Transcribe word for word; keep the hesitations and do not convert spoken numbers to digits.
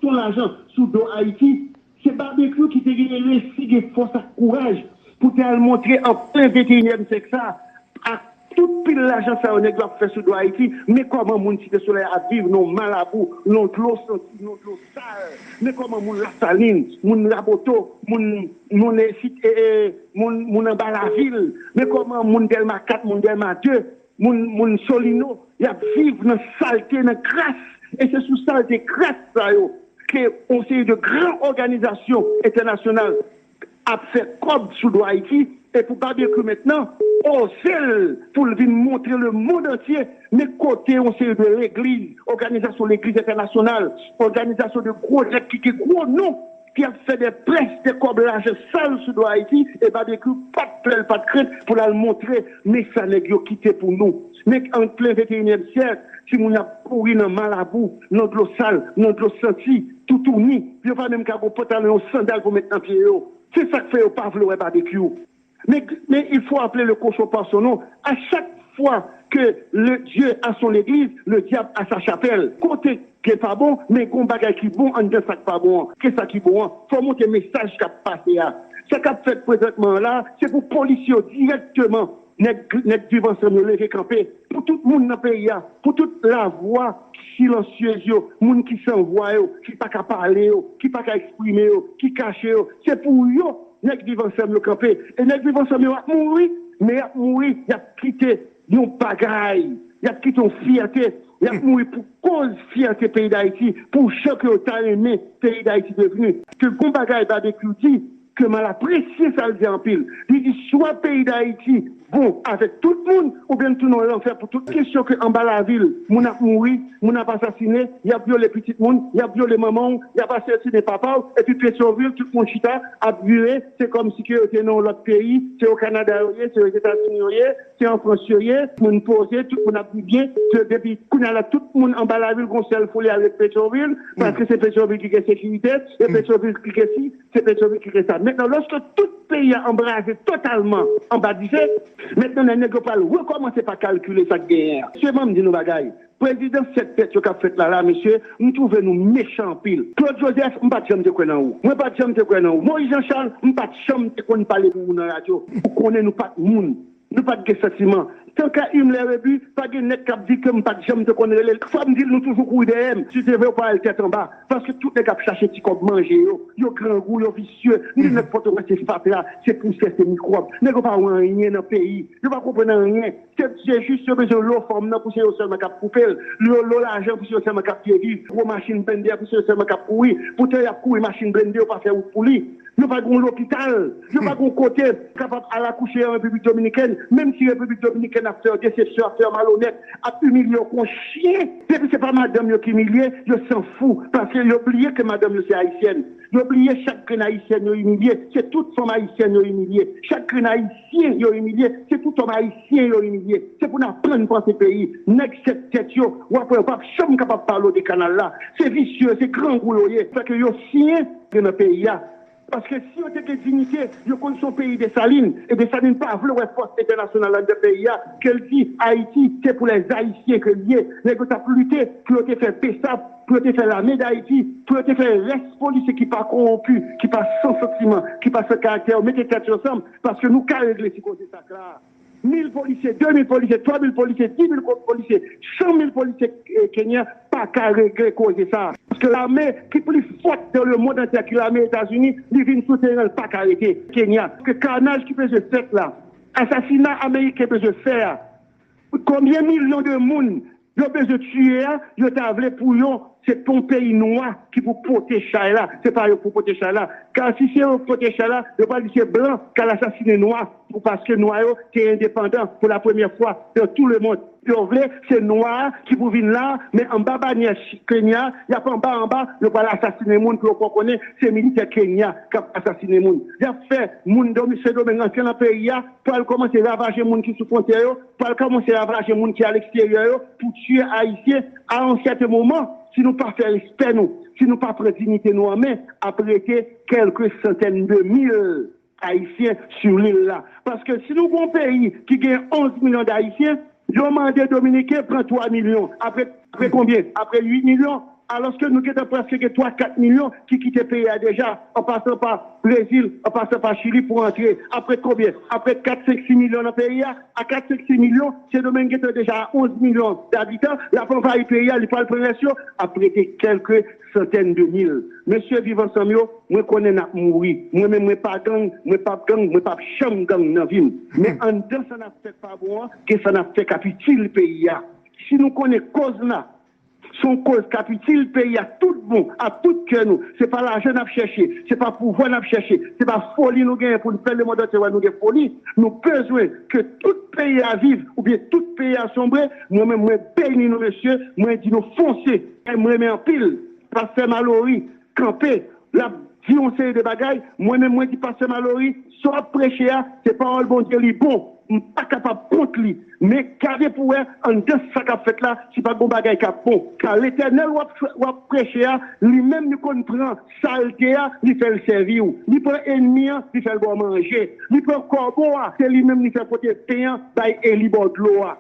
yon lajan sou do Ayiti. Se Babekyou ki te gen resi, gen fòs ak kouraj pou te al montre an plen venteyinyèm syèk sa, ak tout pil lajan sa yo nèg yo ap fè sou do Ayiti, men kòman moun Site Solèy ap viv nan malabou, nan dlo santi, nan dlo sal. Men kòman moun Lasalin, moun Raboto, moun, moun, e, Sit-, e, e, moun, moun anba lavil, men kòman moun Dèlma kat, moun Dèlma de, moun, moun Solino, y ap viv nan salte, nan kras. E se sou salte, kras sa yo ke yon seri de gran òganizasyon entènasyonal ap fè kòb sou do Ayiti. E pou Babekyou mentnan oze l pou l vin montre lemonn antye, men kote yon seri de legliz, òganizasyon legliz entènasyonal, òganizasyon de gwo nèg ki gen gwo non, ki ap fè de près, de kòb, lajan sal sou do Ayiti, e Babekyou pa t pè, l pa t krent pou l al montre, men sa nèg yo kite pou nou. Men an plen venteyinyèm syèk, timoun ap kouri nan malabou, nan dlo sal, nan dlo santi, toutouni. Yo pa menm ka gon pantalon, yon sandal pou met nan pye yo. Se sa k fè yo pa vle wè Babekyou. Men, men il faut appeler le cochon par son nom. À chaque fois que le Dieu a son église, le diable a sa chapelle. Kote ke pa bon, men gon bagay ki bon anndan sa k pa bon an. Ke sa ki bon an? Fò montre mesaj k ap pase a. Sa k ap fèt prezantman an la, se pou polis yo dirèkteman, nèg, nèg Viv Ansanm yo leve kanpe. Pou tout moun nan peyi a, pou tout lavwa silansyez yo, moun ki san vwa yo, ki pa ka pale yo, ki pa ka eksprime yo, ki kache yo, se pou yo, nèg Viv Ansanm yo kanpe. E nèg Viv Ansanm yo ap mouri, men y ap mouri, y ap kite yon bagay, y ap kite yon fyète, y ap mouri pou koz fyète peyi Dayiti, pou jan ke yo ta renmen peyi Dayiti devni. Ke gon bagay Babekyou di, ke m al apresye sa l di anpil. Li di swa peyi Dayiti bon avèk tout moun, oubyen l tounen yon lanfè pou tout. Kesyon ke anba lavil, moun ap mouri, moun ap asasine, y ap vyole pitit moun, y ap vyole manman w, y ap asasine papa w, epi Petyonvil, tout moun chita, ap vire, se kòmsi ke yo te nan yon lòt peyi, se o Kanada yo ye, se Ozetazini yo ye, se an Frans yo ye, moun poze, tout moun ap viv byen, se depi kounye a la, tout moun anba lavil gon sèl foli al ret Petyonvil, paske se Petyonvil ki gen sekirite, e Petyonvil ki gen si, se Petyonvil ki gen sa. Mentnan, lòske tout peyi a anbraze totalman anba dife, mentnan, nèg yo pral rekòmanse pa kalkile sa k genyen an. Mesye, ban m di nou bagay. Prezidans sèt tèt yo k ap fèt la, la, mesye, m twouve nou mechan anpil. Claude Joseph, m pa t janm te kwè nan ou. Mwen pa t janm te kwè nan ou. Moïse Jean Charles, m pa t janm te konn pale pou ou nan radyo. Ou konnen nou pa t moun. Nou pa t gen santiman. Tanka Himmler Rebu, pa gen nèg k ap di ke m pa t janm te konn rele l. Fò m di l, nou toujou kouri dèyè m. Si se vre, ou pa al tèt anba. Paske tout nèg ap chache ti kòb manje yo. Yo grangou, yo visye. M di nèg Pòtoprens se fatra, se pousè, se mikwòb. Nèg yo pa wè anyen nan peyi. Yo pa konprann anyen. Se, se jis yo bezwen lo fanm nan pou se yo sèlman k ap koupe l. Lo, lo lajan pou se yo sèlman k ap byen viv. Gwo machin blende a pou se yo sèlman k ap kouri. Poutan y ap kouri machin blende, yo pa fè wout pou li. Yo pa gen lopital. Yo pa gen kote kapab al akouche an Repiblik Dominikèn. Menm si Repiblik Dominikèn ap fè yo desepsyon, ap fè yo malonèt, ap imilye yo kon chen. Depi se pa madanm yo ki imilye, yo sanfou. Paske yo bliye ke madanm yo se ayisyèn. Yo bliye chak grenn ayisyèn yo imilye. Se tout fanm ayisyèn yo imilye. Chak grenn ayisyen yo imilye. Se tout fanm ayisyen yo imilye. Se pou n aprann panse peyi. Nèg sèt tèt yo, w ap wè yo p ap janm kapab pale w de kanal la. Se visye, se grangou yo ye. Fè ke yo siyen ke nan peyi a. Paske si yo te gen diyite, yo konn se yon peyi Desalin, e Desalin pa vle wè fòs entènasyonal anndan peyi a, ke l di Ayiti se pou lèzayisyen ke l ye. Nèg yo t ap lite pou yo te fè BSAP, pou yo te fè Lame Dayiti, pou yo te fè rès polisye ki pa kowonpi, ki pa san santiman, ki pa san karaktè, yo mete tèt yo ansanm, paske nou ka regle ti koze sa k la. Mil polisye, de mil polisye, twa mil polisye, di mil ko-, polisye, san mil polisye, eh, Kenya pa ka regle koze sa. Paske lame ki pli fòt dan le mond antye, ki lame Etazini, li vin sou teren, l pa ka rete Kenya. Ke kanaj ki bezwen fèt la, asasina ameriken bezwen fè a, konbyen milyon de moun yo bezwen tiye a, yo ta vle pou yo, se pou yon peyi nwa ki pou pote chay la, se pa yo pou pote chay la. Ka si se yo pote chay la, yo pral di se blan k al asasinen nwa, pou paske nwa yo te endepandan pou la premyè fwa dan tou le mond. Yo vle, se nwa a ki pou vin la, men anba banyè Kenya, y ap anba anba, yo pral asasinen moun pou yo fè konnen se militè Kenya k ap asasinen moun. Y ap fè moun Sendomeng rantre nan peyi a, pral kòmanse ravaje moun ki sou fwontyè yo, pral kòmanse ravaje moun ki aleksteryè yo pou tiye Ayisyen. A yon sèten moman, si nou pa fè respè nou, si nou pa pran diyite nou an men, ap rete kèlke santèn de mil Ayisyen sou lil la. Paske si nou gon peyi ki gen onz milyon d Ayisyen, yo mande Dominiken pran twa milyon. Apre, apre konbyen? Apre uit milyon? Alòske nou gentan prèske gen twa kat milyon ki kite peyi a deja, an pasan pa Brezil, an pasan pa Chili pou antre. Apre konbyen? Apre kat, senk, sis milyon nan peyi a. A kat, senk, sis milyon, Sendomeng gentan deja a onz milyon dabitan. L ap anvayi peyi a, li pral pran rès yo. Ap rete kèlke santèn de mil. Mesye Viv Ansanm yo, mwen konnen n ap mouri. Mwen menm, mwen pa gang, mwen p ap gang, mwen p ap janm gang nan vi m. Men anndan sa n ap fè k pa bon an, gen sa n ap fè k ap itil peyi a. Si nou konnen koz la, se yon koz k ap itil peyi a tout bon, a tout kè nou. Se pa lajan n ap chèche, se pa pouvwa n ap chèche, se pa foli nou genyen pou n fè lemonn antye wè nou gen foli. Nou bezwen ke tout peyi a viv oubyen tout peyi a sonbre. Mwen menm, mwen beni nou, mesye. Mwen di nou fonse. E m renmen anpil Pastè Malory kanpe, l ap di yon seri de bagay. Mwen menm, mwen di Pastè Malory, sa w ap preche a, se pawòl Bondye, li bon. M pa kapab kont li. Men gade pou wè anndan sa k ap fèt la, si pa gon bagay k ap bon. Ka Letènèl w ap, w ap preche a, li menm li konn pran salte a, li fè l sèvi w. Li pran ènmi an, li fè l ba w manje. Li pran kòbo a, se li menm li fè pote pen an bay Eli ba w dlo a.